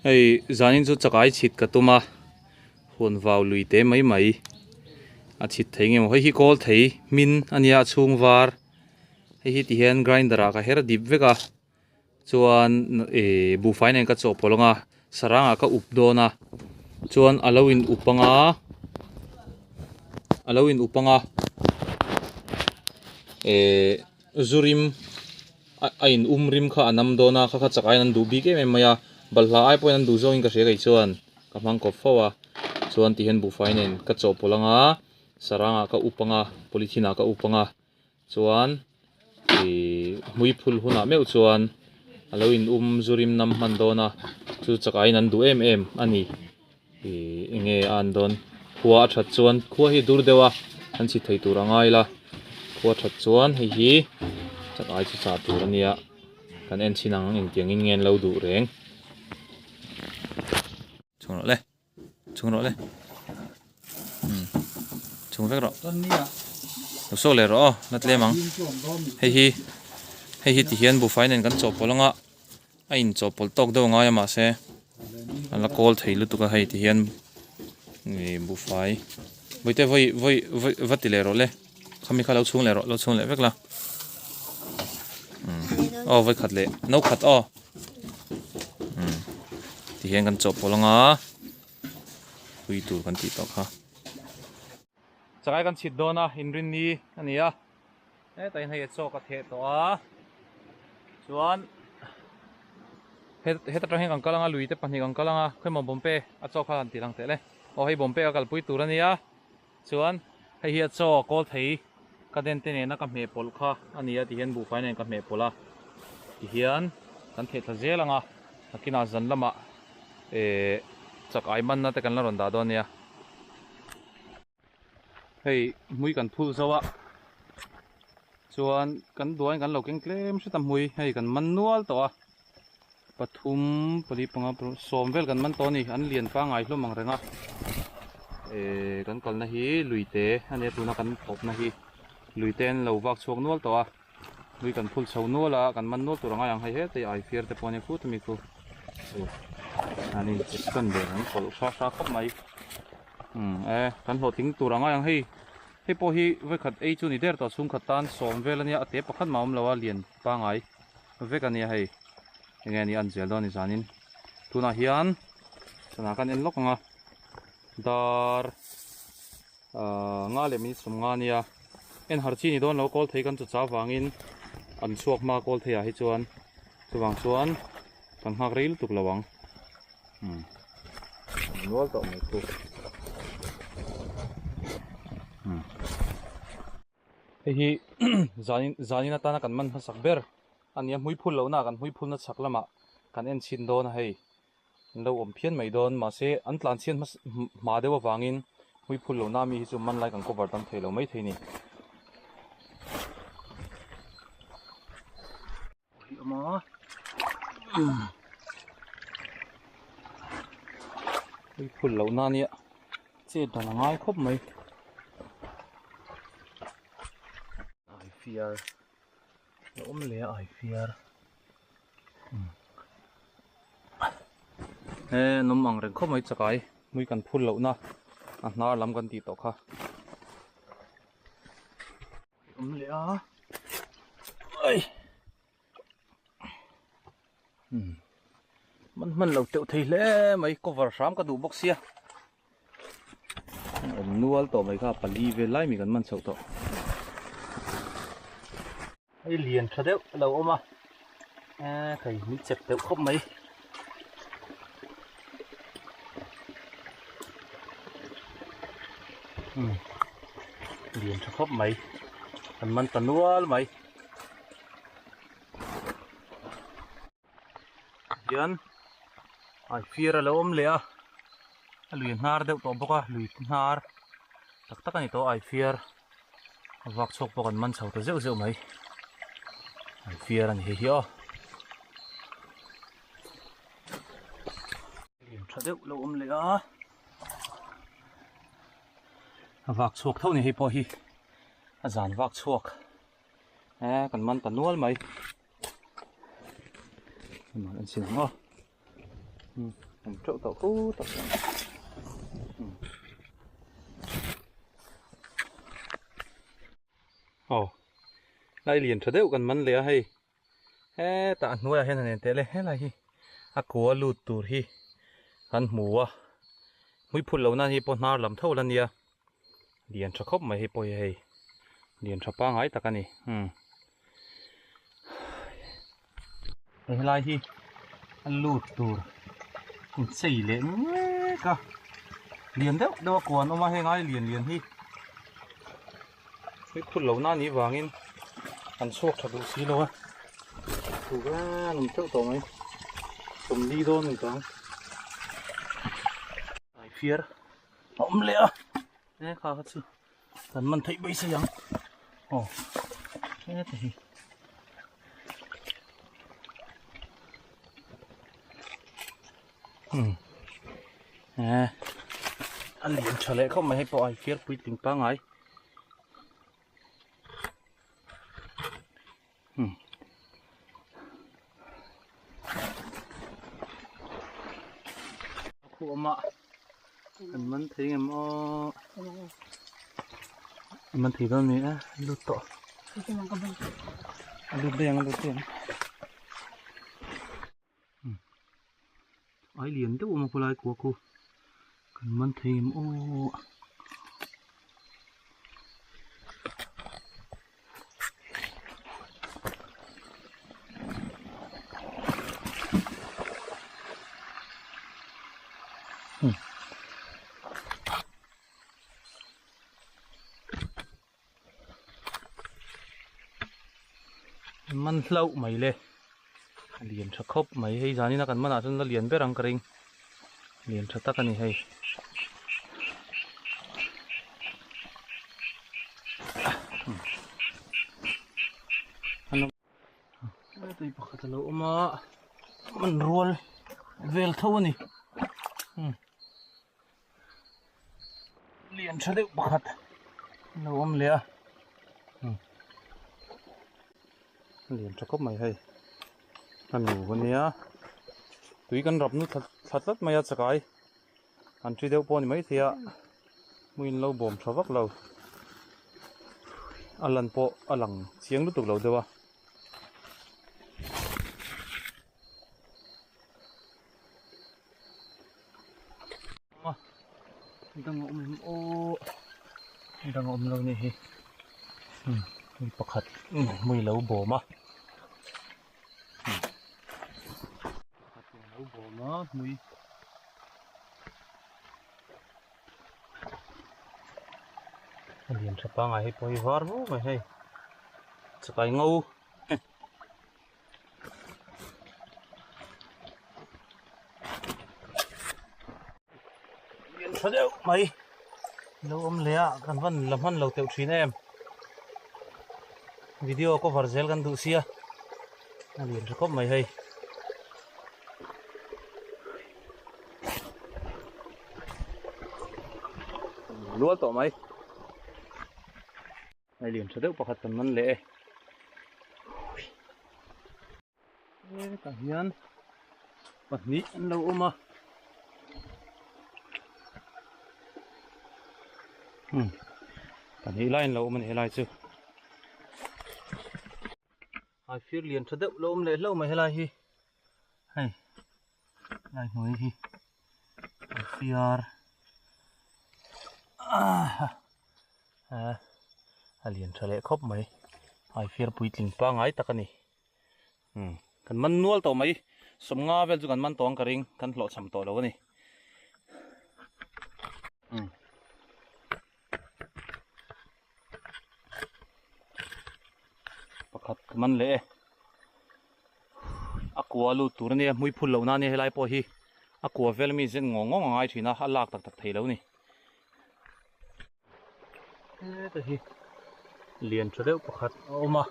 Hei zanin chu chakai chhit ka tum a, huan vau lui te mai mai a chhit thei nge maw hei hi kawl thei hmin a nia a chhung var hei hi ti hian grinder ah ka her dip vek a chuan ihh buhfai nen ka chawhpawlh ang a sarang ah ka up dawn a chuan a lo in up ang a a lo in up ang a ehh zu rim a in um rim kha a nam dawn a kha kha chak aiin an duh bik em em mai a balhla ai pawhin an duh zawngin ka hria kei chuan ka hmang kawp fo a chuan ti hian buhfai nen ka chawhpawlh ang a sarang ah ka up ang a polythene ah ka up ang a chuan ihh hmui phul hunah meuh chuan a lo in um zu rim nam hman dawn a chu chak aiin an duh em em a ni ihh enge a an dawn khua a that chuan khua hi dur deuh a an chhi thei tur a ngai la khua that chuan hei hi chak ai chu chah tur a nia kan en chhin ang engtiang in nge an lo duh reng. Chhung rawh le chhung rawh le umm chhung vek rawh lo sawk leh rawh aw la tlem ang hei hi hei hi tihian buhfai nen kan chawhpawlh anga a in chawhpawlh tawk deuh angai a mahse a la kawl thei lutuk a hei tihian ih buhfai bawihte vawi vawi vawi va ti leh rawh le khami kha lo chhung leh rawh lo chhung leh vek la umm aw vawi khat leh no khat aw. Umm tihian kan chawhpawlh anga pui tur kan tih tawh kha. Chakai kan chhit dawn a inrinni a ni a hetah hian hei a chaw ka theh tawh a chuan heta tang hian kan kal anga lui te pahnih kan kal anga khawimaw bawmpe a chaw kha han tih lang teh le aw hei bawmpe a kalpui tur a nia. Chuan hei hi a chaw kawl thei ka den te nena ka hmeh pawlh kha a ni a tihian buhfai nen ka hmeh pawlh a tihian kan theh thla zel ang a nakinah zan lamah eh chak ai manna te kan la rawn dah dawn nia. Hei hmui kan phul zo a chuan kan duain kan lo keng tlem hret a hmui hei kan man nual tawh a pathum pali panga paruk sawm vel kan man tawh a ni an lian pangngai hlawm ang reng a ehh kan kalna hi lui te a nia tuna kan tawpna hi lui te an lo vak chhuak nual tawh a lui kan phul chho nual a kan man nual tur angai ang hei hetah hi ai fiar te pawh a nia khut ami khu an in chicken ber an kawlh hra hra khawp mai umm e kan hlawhtling tur angai ang hei hei pawh hi vawikhat ei chu ni der tawh chhungkhat tan sawm vel a nia a te pakhat mah a awm lo a lian pangngai. Vek a nia hei enge ni an zel dawn ni zanin tunah hian sana kan en lawk ang a dar ahh nga leh minute sawmnga nia en har chi ni dawn lo kawl thei kan chu chau vangin an chhuak hma kawl thei ah hi chuan chuvang chuan kan nghak rei lutuk lo ang umm nual tawh mai khu umm. Hei hi zanin zanin atana kan man hmasak ber a nia hmui phul lohna kan hmui phulna chhak lamah kan en chhin dawn a hei an lo awm phian mai dawn mahse an tlan chhiat hmasa hma deuh avangin hmui phul lohna mi hi chu man lai kan cover tam thei lo mai thei a ni. Hmui phul lohna ania chet dan a ngai khawp mai. Ai fiar a awm leh a ai fiar he an awm ang reng khawp mai chakai hmui kan phul lohna a hnar lam kan tih tawh kha. Awm leh a ai umm man hman lo teuh thei hle mai cover hram ka duh bawk sia awm nual tawh mai kha pali vel lai mi kan man chhoh tawh hei lian tha deuh a lo awm a eh thei min chep deuh khawp mai. Umm lian tha khawp mai an man ta nual mai hian ai fir a lo awm leh a a lui hnar deuh tawh bawk a lui hnar tak tak a ni tawh ai fir a vak chhuak pawh kan man chho ta zeuh zeuh mai ai fir a ni hei hi aw. Lian tha deuh lo awm leh a. A vak chhuak tho ni hei pawh hi a zan vak chhuak e kan man ta nual mai man an sin ang aw. Awm teuh tawh khut a Aw lai lian tha deuh kan man leh a hei hetah a hnuaiah hian han en teh le helai hi a kua lut tur hi kan hmu a hmuiphut lohna hi pawh hnar lam tho la nia lian tha khawp mai hei pawh hi hei lian tha pangngai tak a ni umm Hei helai hi a lut tur inchei leh mek a lian deuh deuh a kuan awm a heng ai lian lian hi hei phut loh na nih vangin an chhuak tha duh si lo a tih an awm teuh tawh mai 40 dawn a ni tawh ang fiar a awm leh a he kha kha chu. Kan man theih mai sei ang aw heta hi hmm eh a lian tha leh khawp mai hei pawh a fiar puitling pangngai hmm khu awm a an man thei ngem aw an man thei dawn a ni a lut tawh a lut daih ang a lut daih ang ai lian deuh awm a khawlai kua khu kan man thei ngem aw. Man hlauh mai le a lian tha khawp mai hei zanin a kan manah chuan la lian ber ang ka ring lian tha tak a ni hei. Tui pakhat a lo awm a man rual vel tho a ni lian tha deuh pakhat a lo awm leh a lian tha khawp mai hei a nu a nia tui kan rap nu thla tlat mai a chakai. An ṭi deuh pawh a ni maithei a, hmuin lo bawm ṭha vak lo. A lan pawh a lang chiang lutuk lo deuh a. Dang a awm em aw dang a awm lo nih hi mi pakhat hmui lo bawm a pakhat lo bawm a hmui. A lian tha pangai hei pawh hi var vur mai hei chakai ngo lian tha deuh mai lo awm leh a kan van la hman lo teuh thin em video cover zel kan duh sia a lian tha khawp mai hei. Lual tawh mai hei lian tha deuh pakhat kan man leh e hetah hian pahnih an lo awm a pahnih lai an lo awm a ni helai chu. Ai fir lian tha deuh lo awm leh hlauh mai helai hi hei lai hnuai hi ai fiar a lian tha leh khawp mai ai fiar puitling pangai tak a ni umm kan man nual tawh mai sawmnga vel chu kan man tawh ang ka ring kan hlawhchham tawh lo a ni umm. Pakhat ka man leh e a kua lut tur ania hmui phul loh na ania helai pawh hi a kua vel ami zen ngawng ngawng a ngai thin a a lak tak tak thei lo a ni heta hi lian tha deuh pakhat a awm a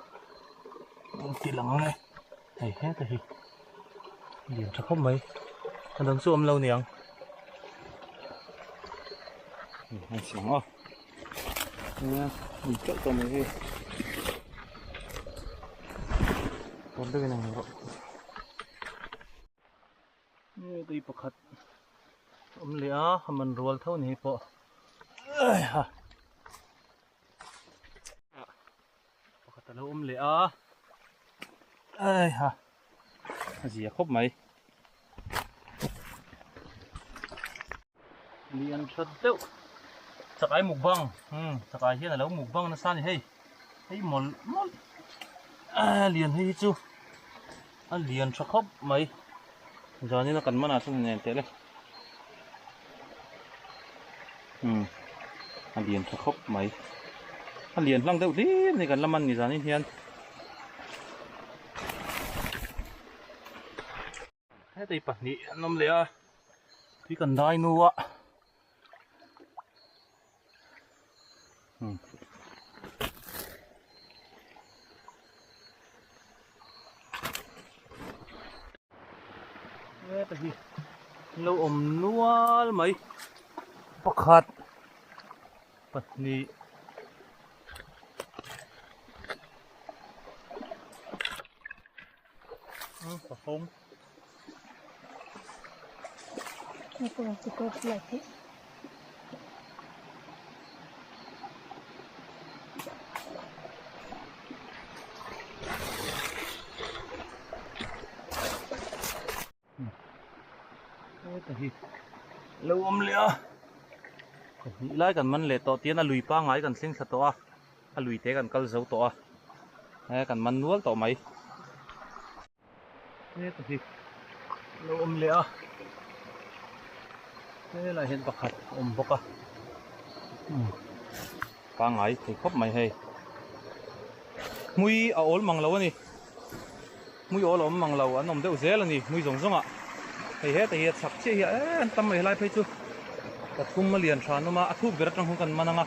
an ti lang ang e hei heta hi lian tha khawp mai a dang chu awm lo niang an si ang aw. Nia hmun teuh tawh mai hei tawn deuhin a ang rawh. Tui pakhat awm leh a, a man rual tho ni hei pawh. Pakhat a lo awm leh a, a zia khawp mai. Lian tha deuh chakai mukbang umm chakai hian alo mukbang nasa a ni hei hei mawlh mawlh a lian hei hi chu a lian tha khawp mai zanin a kan man ah chuan nen teh le umm a lian tha khawp mai a lian hlang deuh hlir a ni kan la man ni zanin hian. Hetei pahnih an awm leh a tui kan dai nu a heta hi an lo awm nual mai pakhat pahnih. Heta hi lo awm leh a pahnih lai kan man leh tawh tihian a lui pangngai kan thleng thla tawh a a lui te kan kal zo tawh a he kan man nual tawh mai heta hi lo awm leh a helaiah hian pakhat a awm bawk a pangngai thei khawp mai hei hmui a awl mang lo a ni hmui awl a awm mang lo an awm deuh zel a ni hmui zawng zawng ah hei heta hi a chhak chiah hi eee an tam mai helai phei chu pathum a lian tha an awm a a thuk ber atang khan kan man ang a.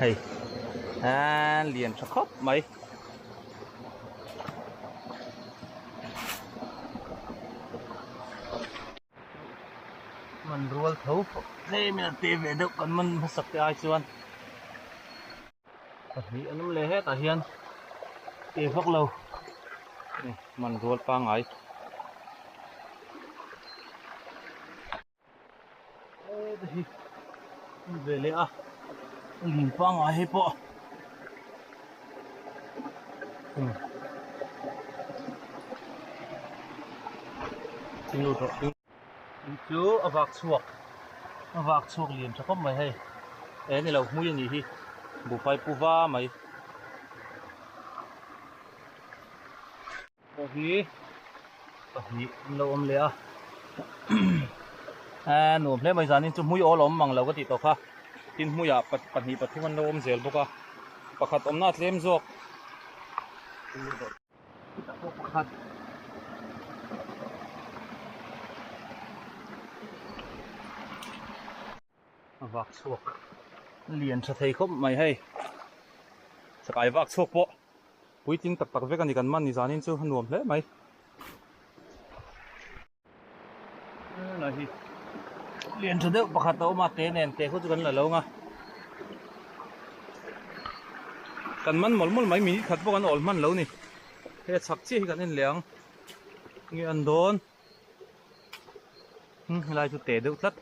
Hei a lian tha khawp mai. Man rual tho tlem in a te ve deuh kan man hmasak te ai chuan pahnih an awm leh hetah hian te vak lo man rual pangngai. Heta hi an ve leh a lung pangngai hei pawh thing lut rawh tui chu a vak chhuak a vak chhuak lian tha khawp mai hei he ni lo hmui a nih hi buhfai pu va mai. Pawh hi pahnih an lo awm leh a a nuam hle mai zanin chu hmui awl a awm mang lo ka tih tawh kha tin hmuiah pahnih pathum an lo awm zel bawk a pakhat awmna a tlem zawk pakhat a vak chhuak lian tha thei khawp mai hei chakai vak chhuak pawh puitling tak tak vek a ni kan man ni zanin chu a nuam hle mai helai hi lian tha deuh pakhat a awm a te nen te khu chu kan la lo ang a kan man mawlh mawlh mai minute khat pawh kan awl hman lo ni hei a chhak chiah hi kan en leh ang nge an dawn. Helai chu teh deuh tlat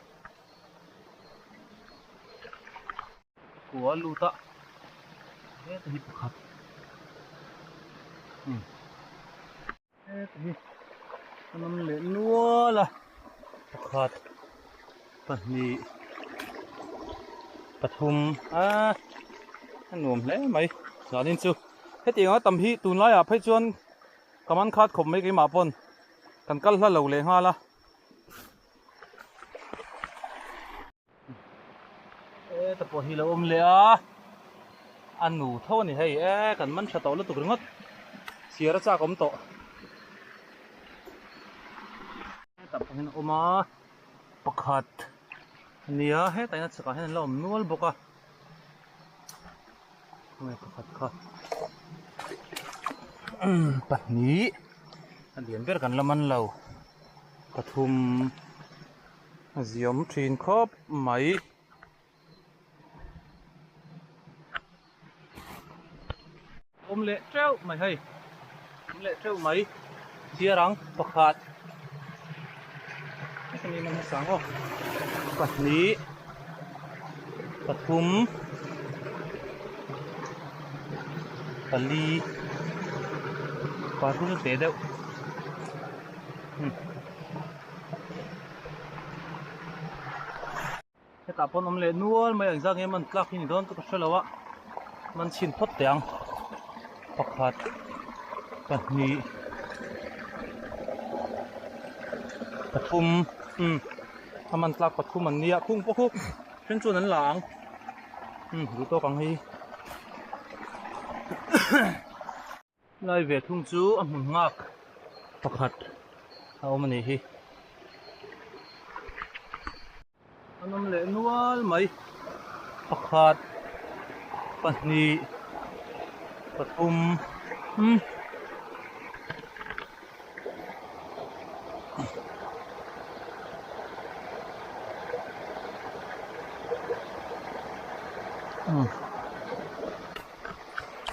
kua lut a heta hi pakhat heta hi a awm leh nual a pakhat pahnih pathum a a nuam hle mai zanin chu hetiang a tam hi tunlaiah phei chuan ka man khat khawp mai keimah pawn. Kan kal hla lo leh nghal a. Heta pawh hi lo awm leh a. A nu tho a ni hei e kan man tha tawh lutuk ringawt. Chhiar a chak awm tawh. Hetah pawh hian a awm a pakhat a nia hetah hian a chhakah hian an la awm nual bawk a. Khawnge pakhat kha pahnih a lian ber kan la man lo pathum a ziawm thin khawp mai. Awm leh teuh mai hei. Awm leh teuh mai. Chhiar ang pakhat. Hemi man hmasa ang aw. Pahnih. Pathum. Pali. Paruk chu te deuh. Hmm. Hetah pawn awm leh nual mai a engzat nge man tlak hi ni dawn chu ka hre lo a man chhin phawt teh ang pakhat pahnih pathum umm a man tlak pathum an nia khung pawh khu then chuan an la ang umm duh tawk ang hei Lai ve thung chu a hmun nghak pakhat a awm a nih hi. An awm leh nual mai. Pakhat, pahnih, pathum, umm.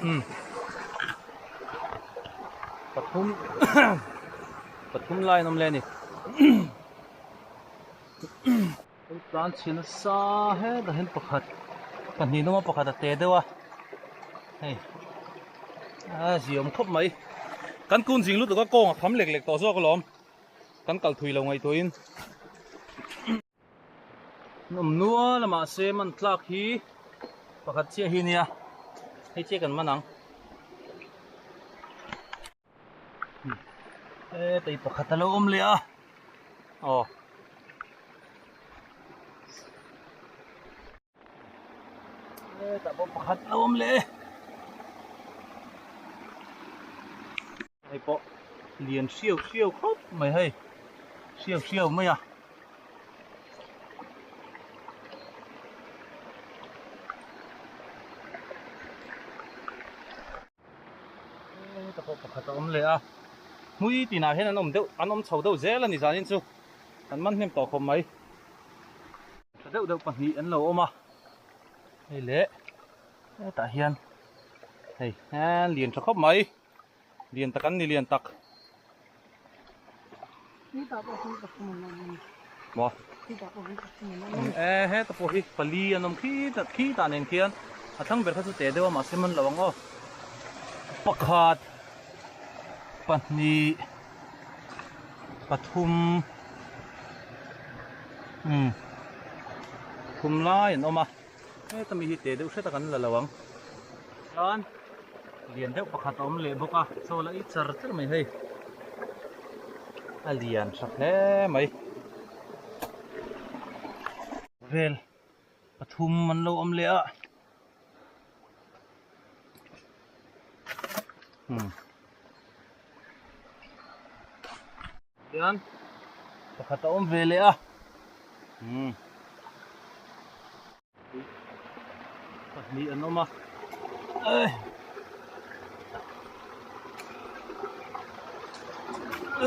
Umm pathum pathum lai an awm leh a ni tlan chhin nasa hetah hian pakhat pahnih an awm a pakhat a te deuh a hei a ziawm khawp mai kan kun zing lutuk a kawng a kham lek lek tawh zawk alawm kan kal thui lo ngaihtuahin. An awm nual a mahse man tlak hi pakhat chiah hi nia hei chiah kan man ang hetei pakhat alo awm leh a aw. Hetah pawh pakhat a awm leh e. Hei pawh lian hriau hriau khawp mai hei hriau hriau mai a. Hetah pawh pakhat a awm leh a. Hmui tinah hian an awm deuh an awm chho deuh zel a ni zanin chu an man hnem tawh khawp mai. Tha deuh deuh pahnih an lo awm a hei leh hetah hian hei lian tha khawp mai lian tak an ni lian tak maw e heta pawh hi pali an awm khi ta khi tah nen khian a thlang ber kha chu te deuh a mahse man lo ang aw pakhat pahnih pathum umm thum lai an awm a heta mi hi te deuh hret a kan la lo ang chuan lian deuh pakhat a awm leh bawk a chaw la i char char mai hei a lian tha hle mai vel pathum an lo awm leh a umm hian pakhat a awm ve leh a umm pahnih an awm a ei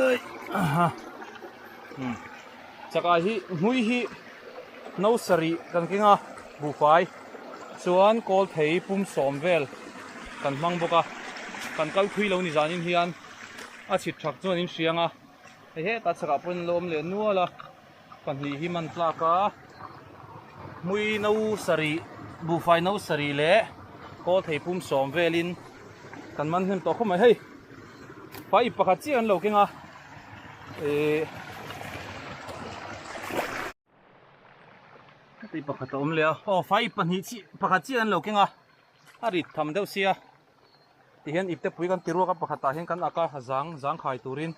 ei aha umm chakai hi hmui hi no sarih kan keng a buhfai chuan kawl thei pum sawm vel kan hmang bawk a kan kal thui lo ni zanin hian a chhit thak chuan in hriang a hei hetah chhakah pawhin an lo awm leh nual a pahnih hi man tlak a hmui no sarih buhfai no sarih leh kawl thei pum sawm velin kan man hnem tawh khawp mai hei fai ip pakhat chiah an lo keng a ehh heti pakhat a awm leh a aw fai ip pahnih chiah pakhat chiah an lo keng a a rit tham deuh sia tihian ipte pui kan ti ruak a pakhat ah hian kan ak a zang zang khai turin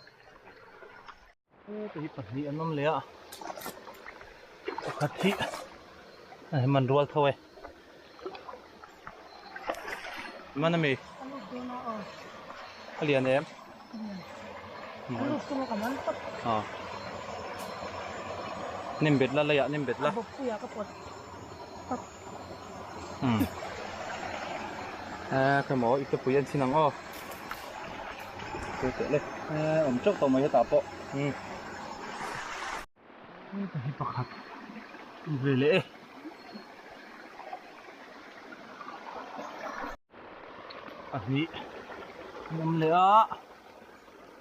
heti hi pahnih an awm leh a pakhat hi a man rual tho e man ami a lian em Nem bet la leiah nem bet la. Hmm. Eh, khe maw ite pui an chin ang aw. Te te le. Eh, awm teuh tawh mai hetah pawh. Hmm. Heta hi pakhat ve leh e. Pahnih an awm leh a,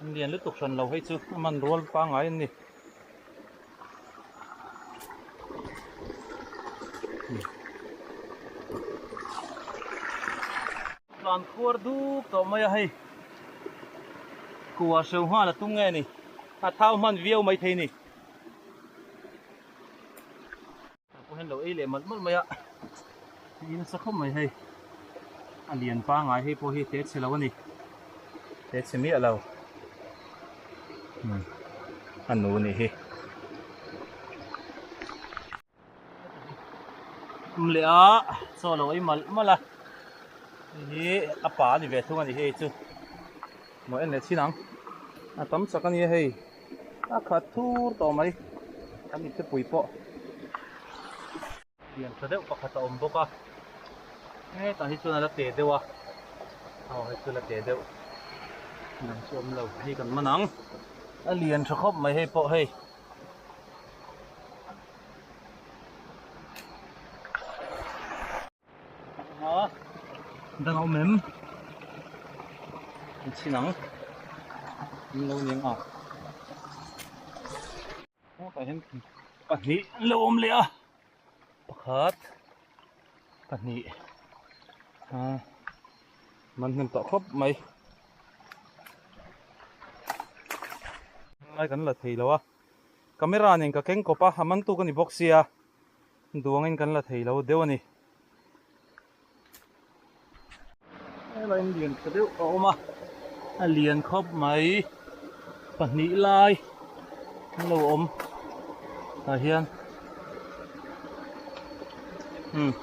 an lian lutuk hran lo hei chu a man rual pangngai an ni. Tlan khuar duk tawh mai a hei, kua hreu nghal a tum nge ni, a thau hman viau maithei ni. Tah pawh hian lo ei leh malh malh mai a, ei nasa khawp mai hei, a lian pangngai hei pawh hi te chhe lo a ni, te chhe miah lo, a nu nih hi. Awm leh a, chaw lo ei malh malh a, hei hi a pa a ni ve thung a ni hei chu, maw en leh chin ang, a tam chak a nia hei. A khat thur tawh mai kan ipte pui pawh lian tha deuh pakhat a awm bawk a hetah hi chuan a la te deuh a aw hei chu a la te deuh dang chu awm lo hei kan man ang a lian tha khawp mai hei pawh hei. A dang a awm em? An chhin ang. An lo niang a. Tah hian pahnih an lo awm leh a. Pakhat pahnih a man hnem tawh khawp mai. Lai kan la thei lo a. Camera nen ka keng kawp a, a man tu ka ni bawk sia. Duangin kan la thei lo deuh a ni. Helai in lian tha deuh a awm a, a lian khawp mai pahnih lai an lo awm tah hian umm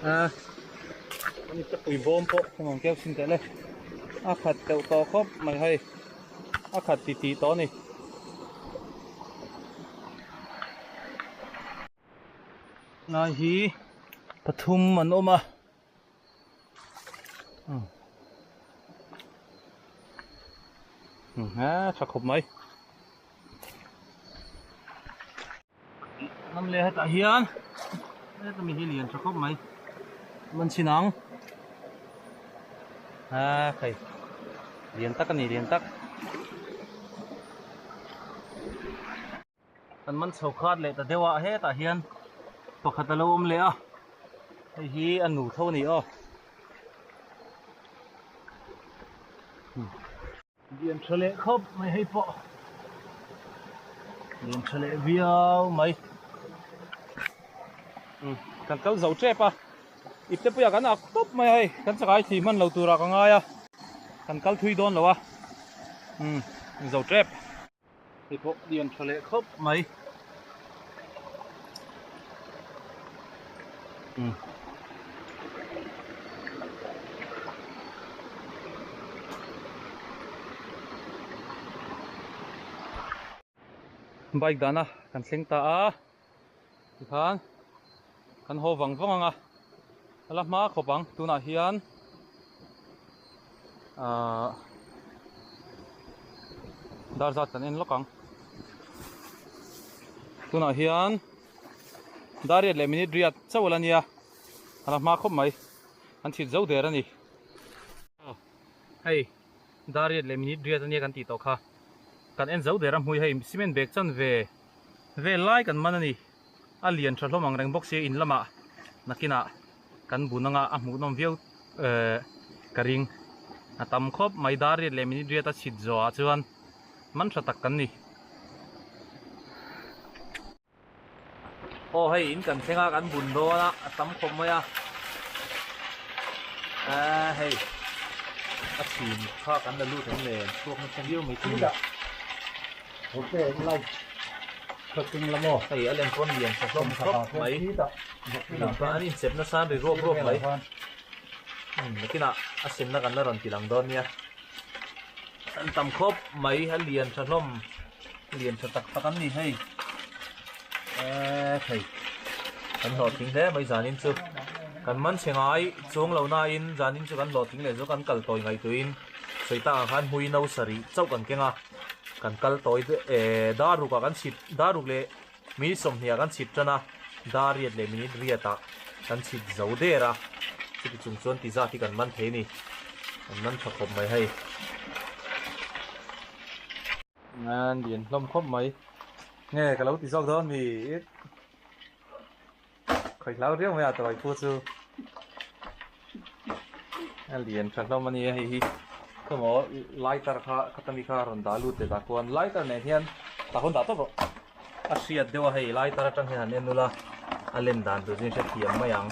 a an iptepui bawm pawh ka nuam keu chhin teh le a khat deuh tawh khawp mai hei. A khat ti tih tawh a ni. Lai hi pathum an awm a. A tha khawp mai. Lam leh hetah hian heta mi hi lian tha khawp mai man chhin ang a hei lian tak a ni lian tak kan man chho khat leh ta deuh a hetah hian pakhat a lo awm leh a hei hi a nu tho a ni aw. Lian tha leh khawp mai hei pawh lian tha leh viau mai umm kan kal zo tep a ipte puiah kan ak tawp mai a hei kan chakai thli hman lo turah ka ngai a kan kal thui dawn lo a umm zo tep. Hei pawh lian tha leh khawp mai. Umm. Bike dahna kan thleng ta a tikhan kan haw vang vang ang a a la hma khawp ang tunah hian ahh dar zat kan en lawk ang tunah hian dar riat leh minute riat chauh a la nia a la hma khawp mai an chhit zo der a ni hei dar riat leh minute riat a nia kan tih tawh kha kan en zo der a hmui hei cement bag chanve vel lai kan man a ni. A lian tha hlawm ang reng bawk sia in lamah nakinah kan bun anga a hmuhnawm viau ehh ka ring. A tam khawp mai dar riat leh minute riat a chhit zawhah chuan man tha tak kan ni. Aw hei in kan thleng a kan bun dawn a a tam khawp mai a ehh hei a chhin kha kan la lut ang le chhuak nasa viau mai thei a ni. Hei a lem pawn lian tha hlawm khawp mai an inchep nasa an ri ruap ruap mai nakinah a senna kan la rawn ti lang dawn nia an tam khawp mai a lian tha hlawm lian tha tak tak an ni hei eee hei kan hlawhtling hle mai zanin chu kan man chhe ngai chuang lo nain zanin chu kan hlawhtling leh zawk an kal tawi ngaihtuahin sawi takah khan hmui no sarih chauh kan keng a. Kan kal tawi eh dar rukah kan chhit dar ruk leh minute sawmhnih ah kan chhit tan a dar riat leh minute riat ah. Kan chhit zo der a, chuti chung chuan ti zat hi kan man thei a ni. Kan man tha khawp mai hei. An lian hlawm khawp mai. Nge ka lo ti zawk dawn mi? Khawi hlau riau mai a tawai phu chu. A lian tha hlawm a nia hei hi. Khawmaw lighter kha khatami kha rawn dah lut leh dah khuan lighter nen hian tah khawn dah tawp rawh. A hriat deuh a hei lighter atang hian han en ula a len dan tur chu in hrethiam mai ang.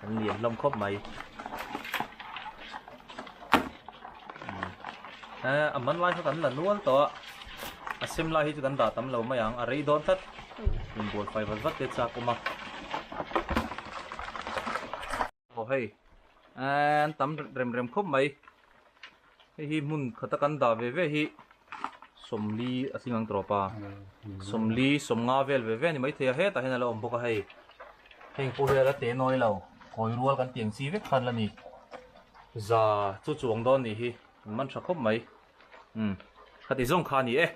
An lian hlawm khawp mai. A man lai kha kan la nual tawh a, a sem lai hi chu kan dah tam lo mai ang, a rei dawn tlat. Inbual fai vat vat te chak awm a. Aw hei, an tam rem rem khawp mai. Hei hi hmun khata kan dah ve ve hi sawmli a tling ang tawp a. Sawmli sawmnga vel ve ve a ni maithei a, hetah hian a la awm bawk a hei. Heng pawh hi a la te nawi lo, kawi rual kan tiang chi vek khan la ni. Za chu chuang dawn nih hi, an man tha khawp mai. Umm, khati zawng kha a ni e.